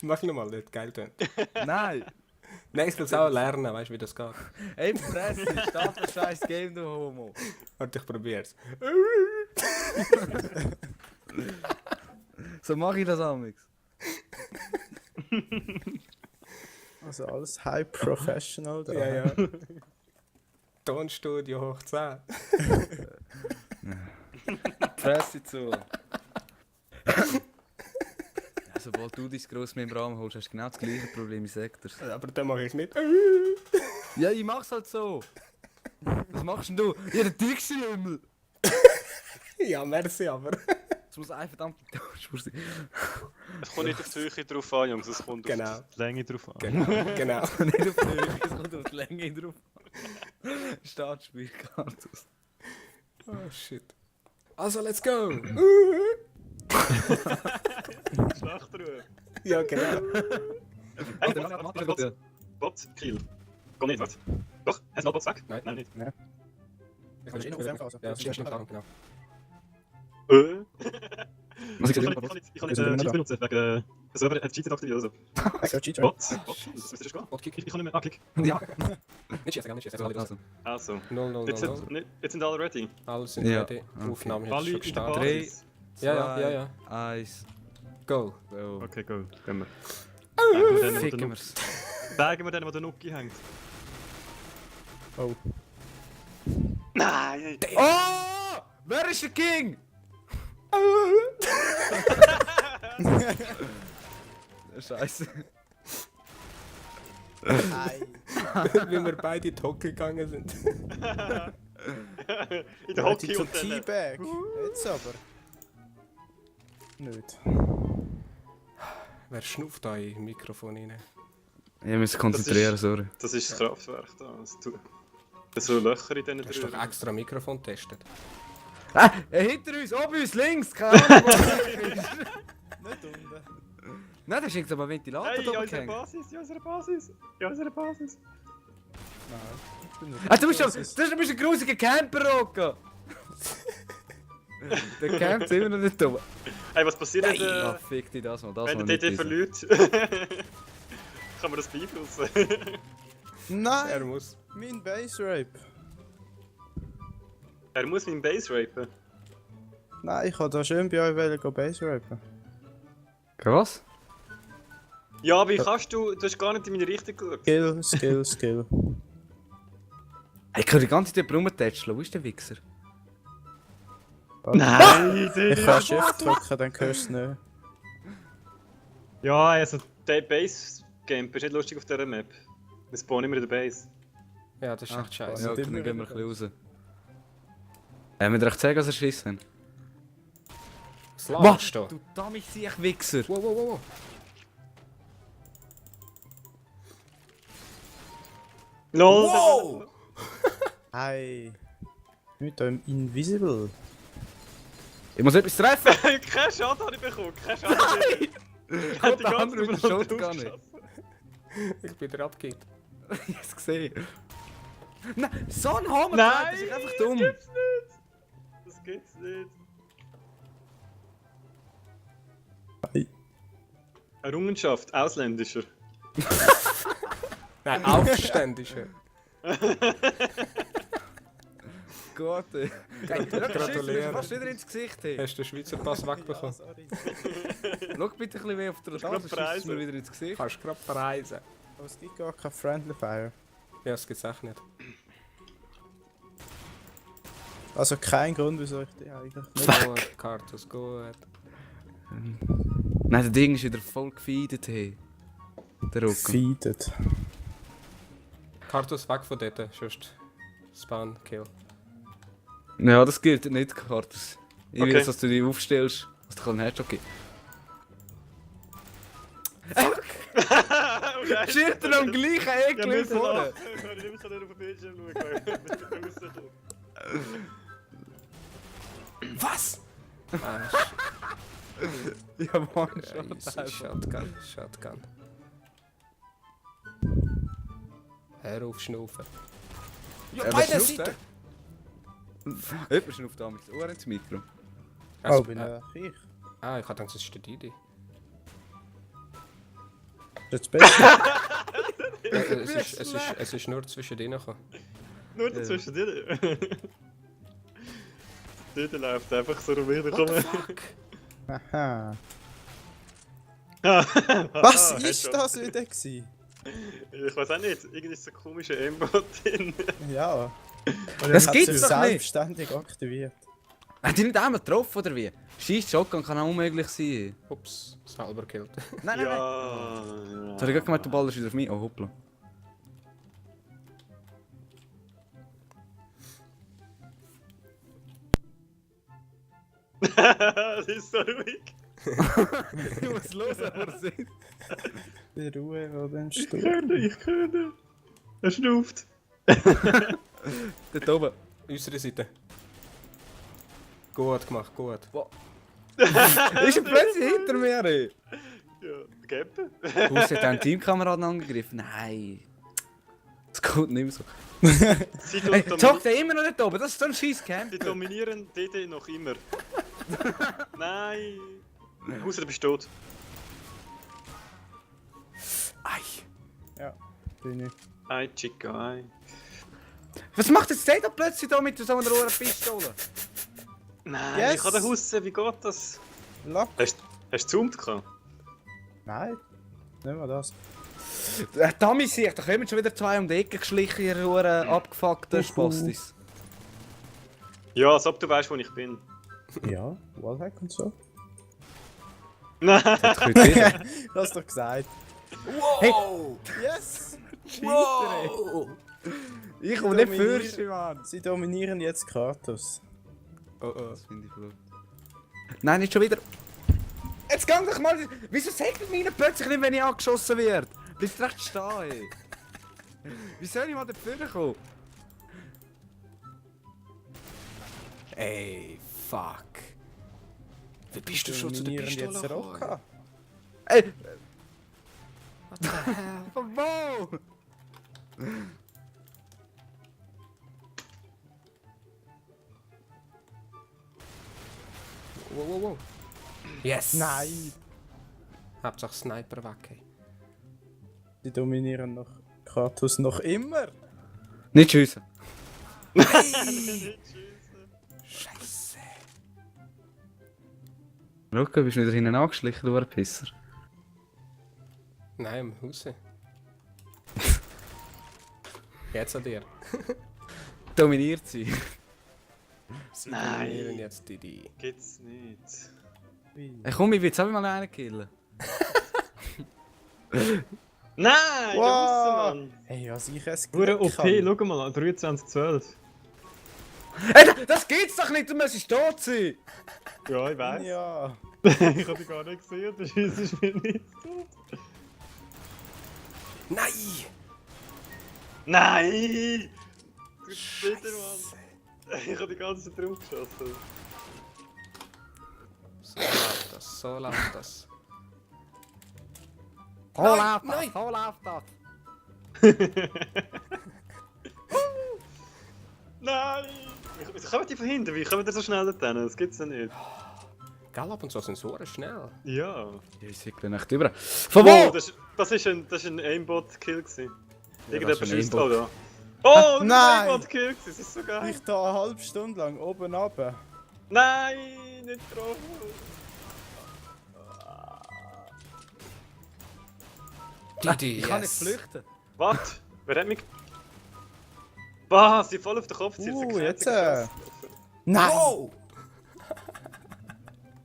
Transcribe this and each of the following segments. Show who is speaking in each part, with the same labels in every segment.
Speaker 1: Mach nochmal, das hat geil tönt.
Speaker 2: Nein!
Speaker 1: Nächstes Mal auch lernen, weißt du, wie das geht.
Speaker 2: Ey, Fresse, start das scheiß Game, du Homo.
Speaker 1: Warte, ich probier's.
Speaker 2: So mache ich das amix.
Speaker 3: Also alles high professional da.
Speaker 1: Ja, ja. Tonstudio hoch 10.
Speaker 2: Fresse zu. Sobald du dein Grossmembran holst, hast du genau das gleiche Problem, ich sag dir's.
Speaker 1: Aber dann mache ich es nicht.
Speaker 2: Ja, ich mach's halt so. Was machst denn du? Ja, der Dickschimmel.
Speaker 1: Ja, merci, aber.
Speaker 2: Es muss ein verdammter Tonspur sein.
Speaker 4: Es kommt nicht auf die Höhe drauf an, Jungs, es kommt
Speaker 1: Genau.
Speaker 4: auf die Länge drauf an.
Speaker 1: Genau, genau.
Speaker 2: Nicht auf die Höhe, es kommt auf die Länge drauf an. Startspiel, Kartus.
Speaker 1: Oh shit. Also, let's go!
Speaker 4: Schlachtruf.
Speaker 1: Ja, genau.
Speaker 4: Hey, warte. Bot, Kill. Komm nicht, warte. Doch, hast du noch Bots weg?
Speaker 1: Nein.
Speaker 4: Nein, nicht.
Speaker 1: Ich
Speaker 3: Das ist noch auf dem Phase.
Speaker 1: Ja, das ist noch genau.
Speaker 2: Was
Speaker 4: Ich kann nicht Cheat benutzen, wegen der Server hat Cheat aktiviert oder so.
Speaker 3: So, Cheater.
Speaker 4: Bot, das müsste gehen.
Speaker 1: Botkick.
Speaker 4: Ich kann nicht mehr kick.
Speaker 2: Ja.
Speaker 1: Nicht schießen, nicht schießen.
Speaker 2: Also,
Speaker 4: Also,
Speaker 1: 0, 0, 0,
Speaker 4: jetzt
Speaker 1: 0.
Speaker 4: sind alle ready.
Speaker 1: Alles sind
Speaker 2: Ja.
Speaker 1: ready.
Speaker 2: Okay.
Speaker 1: Aufnahme hat
Speaker 4: Alle
Speaker 1: schon
Speaker 4: in der
Speaker 1: gestartet.
Speaker 4: Basis.
Speaker 1: Ja, ja, ja.
Speaker 2: 1,
Speaker 1: Go.
Speaker 2: go.
Speaker 4: Okay, go. Gehen wir.
Speaker 2: Ficken wir's.
Speaker 4: Sagen wir den, wo der Nuki hängt.
Speaker 3: Oh.
Speaker 4: Nein!
Speaker 2: Oh! Wer ist der King? Scheiße.
Speaker 3: Nein.
Speaker 1: Wie wir beide in die Hocke gegangen sind.
Speaker 4: In der
Speaker 3: Hockey
Speaker 4: Hockey
Speaker 3: zum
Speaker 4: und dann...
Speaker 3: Teabag. Jetzt aber. Nicht.
Speaker 1: Wer schnauft da im Mikrofon rein?
Speaker 2: Ich muss konzentrieren, sorry.
Speaker 4: Das ist das Kraftwerk da. Es so Löcher in diesen
Speaker 1: Hast du doch extra Mikrofon getestet?
Speaker 2: Ah, hinter uns, oben uns, links, keine Ahnung, was das ist.
Speaker 3: Nicht unten.
Speaker 2: Nein, da ist irgend so ein Ventilator
Speaker 4: Hey,
Speaker 2: da
Speaker 4: in
Speaker 2: oben
Speaker 4: unserer
Speaker 2: gehängt.
Speaker 4: Basis, in unserer Basis, in unserer Basis.
Speaker 3: Nein. Ich bin nicht.
Speaker 2: Ah, du bist ein grusiger Camper, Rocco. Der campt immer noch nicht oben.
Speaker 4: Hey, was passiert,
Speaker 2: Ah, fick dich das mal, das
Speaker 4: wenn
Speaker 2: mal
Speaker 4: der
Speaker 2: nicht
Speaker 4: DD
Speaker 2: lesen.
Speaker 4: verliert? Kann man das beeinflussen?
Speaker 1: Er
Speaker 3: Nein!
Speaker 1: muss.
Speaker 3: Mein Base Rape.
Speaker 4: Er muss meinen Base rapen.
Speaker 3: Nein, ich wollte da schön bei euch wollen, Base rapen.
Speaker 2: Was?
Speaker 4: Ja, wie kannst du? Du hast gar nicht in meine Richtung geschaut.
Speaker 3: Skill, Skill, Skill.
Speaker 2: Hey, ich kann die ganze Zeit rumtätscheln, wo ist der Wichser?
Speaker 4: Nein,
Speaker 3: Ich kann Shift drücken, dann hörst du es nicht.
Speaker 4: Ja, also der Base-Camper ist nicht lustig auf dieser Map. Wir spawnen immer in der Base.
Speaker 1: Ja, das ist echt scheiße.
Speaker 2: Ja,
Speaker 3: Und
Speaker 2: dann
Speaker 3: immer
Speaker 2: gehen wir ein
Speaker 3: wieder
Speaker 2: bisschen raus. Haben wir dir echt gesagt, dass er schissen?
Speaker 1: Was laberst du?
Speaker 2: Du damit siech Wichser!
Speaker 1: Wow, wow, wow, wow.
Speaker 4: LOL!
Speaker 1: Wow!
Speaker 3: Hey. Mit dem Invisible.
Speaker 2: Ich muss etwas treffen!
Speaker 4: Kein Schaden habe ich bekommen, kein Schaden. Nein!
Speaker 2: Kommt der andere mit der Shotgun nicht.
Speaker 1: Ich bin dir abgekickt.
Speaker 2: Ich hab's gesehen. Nein, so ein Hammer!
Speaker 4: Nein!
Speaker 2: Das ist einfach dumm!
Speaker 4: Das gibt's nicht! Das gibt's nicht!
Speaker 3: Hey.
Speaker 4: Errungenschaft, ausländischer.
Speaker 1: Nein, aufständischer.
Speaker 2: Gott, ey.
Speaker 1: Gratuliere.
Speaker 2: Fast wieder ins Gesicht, hey.
Speaker 1: Hast du den Schweizer Pass wegbekommen?
Speaker 3: sorry.
Speaker 2: Schau bitte ein bisschen weh auf der
Speaker 4: gerade
Speaker 2: Nase, schießt mir
Speaker 4: preisen.
Speaker 2: wieder ins Gesicht.
Speaker 1: Kannst du gerade preisen.
Speaker 3: Aber es gibt gar kein Friendly Fire.
Speaker 1: Ja, das gibt's echt nicht.
Speaker 3: Also kein Grund, wieso ich die eigentlich nicht...
Speaker 1: Gut, Kartus, gut.
Speaker 2: Nein, der Ding ist wieder voll gefeedet, hey. Der Rücken.
Speaker 3: Feedet.
Speaker 1: Kartus, weg von dort, sonst Spawn, Kill.
Speaker 2: Ja, das gilt nicht, Kartus. Ich will
Speaker 4: Okay.
Speaker 2: jetzt, dass du dich aufstellst, dass du einen Headshot gibst.
Speaker 4: Okay.
Speaker 2: Schirrt er am gleichen Eck wie vorne?
Speaker 4: Ich kann nicht mehr auf den Bildschirm schauen.
Speaker 1: Was? Ah,
Speaker 2: Ja, Mann,
Speaker 1: Scheiße, Shotgun, Shotgun. Hör auf schnaufen. Ja,
Speaker 2: beide
Speaker 1: beide
Speaker 2: Seiten.
Speaker 1: Seiten!
Speaker 2: Jemand schnauft da mit Ohr ins Mikro.
Speaker 3: Oh, bin ich.
Speaker 1: Ah, ich hab gedacht, das ist der Didi.
Speaker 3: Das Beste.
Speaker 1: Es ist nur zwischen denen gekommen.
Speaker 4: Nur dazwischen dir. Dort läuft einfach so rum wieder. Komm.
Speaker 3: Aha.
Speaker 4: Was
Speaker 3: Was ist das wieder gewesen?
Speaker 4: Ich weiß auch nicht, irgendwie ist so ein komischer Aimbot drin.
Speaker 3: Ja.
Speaker 2: Das
Speaker 3: Hat
Speaker 2: gibt's
Speaker 3: sich
Speaker 2: doch nicht.
Speaker 3: selbstständig aktiviert.
Speaker 2: Hat die nicht einmal getroffen oder wie? Scheiß Shotgun kann auch unmöglich sein.
Speaker 1: Ups, selber killt.
Speaker 2: Nein, nein, nein.
Speaker 4: Ja.
Speaker 2: Jetzt habe ich gerade gemerkt, der Ball ist wieder auf mich. Oh, hoppla.
Speaker 4: Das ist so ruhig.
Speaker 2: Ich muss los, aber sind.
Speaker 3: Die Ruhe, wo dann
Speaker 4: Ich
Speaker 3: steht.
Speaker 4: könnte. Er schnauft.
Speaker 2: Dort oben.
Speaker 1: Unsere Seite. Gut gemacht, gut.
Speaker 2: Ist er plötzlich hinter mir, ey?
Speaker 4: Ja, Geppe.
Speaker 2: Bus hat einen Teamkameraden angegriffen. Nein. Das geht nicht mehr so.
Speaker 4: Sie,
Speaker 2: Hey, zockt er immer noch nicht oben? Das ist so ein scheiß Camp.
Speaker 4: sie dominieren DD noch immer. Nein. Außer du bist tot.
Speaker 1: Ei.
Speaker 3: Ja, bin ich.
Speaker 4: Ei, Chica, ei.
Speaker 2: Was macht jetzt der da plötzlich da mit so einer Rohrpistole?
Speaker 4: Nein,
Speaker 3: Yes.
Speaker 4: ich kann den Husse, wie geht das?
Speaker 3: Lock?
Speaker 4: Hast du gezoomt gehabt?
Speaker 3: Nein. Nicht mal das.
Speaker 2: Dummy sehe ich, da kommen schon wieder zwei um die Ecke geschlichen, ihr Rohren abgefuckten Spastis.
Speaker 4: Ja, als ob du weißt, wo ich bin.
Speaker 3: Ja, Wallhack und so.
Speaker 4: Nein.
Speaker 2: Das könnte jeder.
Speaker 3: Du hast doch gesagt.
Speaker 1: Wow!
Speaker 3: Yes!
Speaker 1: Wow!
Speaker 2: Ich komme nicht für, Mann.
Speaker 3: Sie dominieren jetzt Kratos.
Speaker 1: Oh oh.
Speaker 2: Das finde ich gut. Nein, nicht schon wieder. Jetzt gang doch mal. Wieso sagt mir plötzlich nicht, wenn ich angeschossen werde? Bist recht stehen, ey. Wie soll ich mal dafür kommen?
Speaker 1: Ey, fuck. Wie bist du schon zu der
Speaker 3: Dominieren
Speaker 1: Pistole
Speaker 3: jetzt
Speaker 1: gekommen?
Speaker 3: Rocca.
Speaker 2: Ey,
Speaker 1: What the hell?
Speaker 2: von wo?
Speaker 1: Wow, wow, wow. Yes!
Speaker 3: Nein!
Speaker 1: Hauptsache Sniper weg, ey.
Speaker 3: Sie dominieren noch Kratos noch immer.
Speaker 2: Nicht schiessen.
Speaker 1: Scheiße.
Speaker 2: Schau, bist du wieder hinten angeschlichen, du Pisser.
Speaker 1: Nein, im Hause. Jetzt an dir.
Speaker 2: Dominiert sie.
Speaker 1: Sie
Speaker 4: Nein.
Speaker 1: dominieren jetzt die.
Speaker 4: Geht's nicht.
Speaker 2: Ey, komm, ich will jetzt auch mal einen killen.
Speaker 4: Nein,
Speaker 3: Wow.
Speaker 4: der Husse, Mann.
Speaker 3: Hey, was ich es
Speaker 4: Pure OP,
Speaker 3: kann.
Speaker 4: schau mal, 2312.
Speaker 2: Ey, das geht's doch nicht, du musst tot sein!
Speaker 4: Ja, ich weiß.
Speaker 3: Ja.
Speaker 4: Ich hab dich gar nicht gesehen, der Schuss ist mir nicht tot.
Speaker 1: Nein!
Speaker 4: Nein! Du bitte, Mann. Ich hab die ganze Zeit drauf geschossen.
Speaker 1: So läuft das, so läuft das.
Speaker 2: Wo
Speaker 1: Nein,
Speaker 2: läuft
Speaker 1: nein.
Speaker 2: das? Wo läuft das?
Speaker 4: Nein! Wie kommen die von hinten? Wie kommen die so schnell dorthin? Das gibt's ja nicht.
Speaker 1: Gell, ab und zu sind so schnell.
Speaker 4: Ja.
Speaker 2: Ich säckle nicht über. Von
Speaker 4: Oh,
Speaker 2: wo?
Speaker 4: das ist ein Aimbot-Kill gewesen.
Speaker 2: Ja,
Speaker 4: Irgendjemand
Speaker 2: was für ein
Speaker 4: schießt
Speaker 2: Aimbot?
Speaker 4: auch da. Oh, das ist ein
Speaker 3: Nein.
Speaker 4: Aimbot-Kill gewesen, das ist so geil.
Speaker 3: Ich da eine halbe Stunde lang oben runter.
Speaker 4: Nein, nicht getroffen.
Speaker 1: Die,
Speaker 2: Ich kann nicht flüchten.
Speaker 4: Was? Wer hat mich... Was? Sie voll auf den Kopf zieht.
Speaker 3: Jetzt. Nein!
Speaker 1: Wow!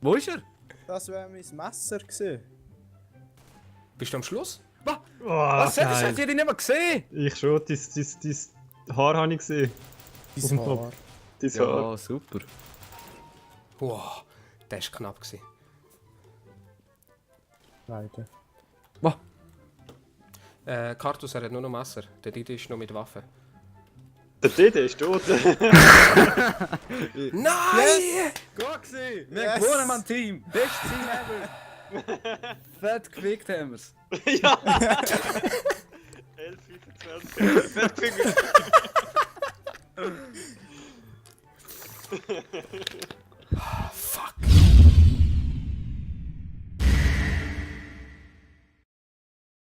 Speaker 2: Wo ist er?
Speaker 3: Das wäre mein Messer gewesen.
Speaker 1: Bist du am Schluss?
Speaker 2: Was soll das? Habt ihr ihn nicht mehr gesehen?
Speaker 4: Ich schon, dein Haar habe ich gesehen.
Speaker 3: Diesem
Speaker 4: Auf dem Kopf.
Speaker 3: Haar.
Speaker 4: Dein Haar.
Speaker 2: Ja, super.
Speaker 1: Wow, der war knapp. Gewesen.
Speaker 3: Leider.
Speaker 1: Kartus, er hat nur noch Messer. Der Didi ist noch mit Waffen.
Speaker 4: Der Dede ist tot.
Speaker 1: Nein!
Speaker 2: Gut gewesen! Wir
Speaker 3: Yes.
Speaker 2: haben gewonnen, mein Team! Bestes Team ever! Fett gefickt haben wir's.
Speaker 4: Ja! 11, 25. Fett gefickt.
Speaker 1: Fuck.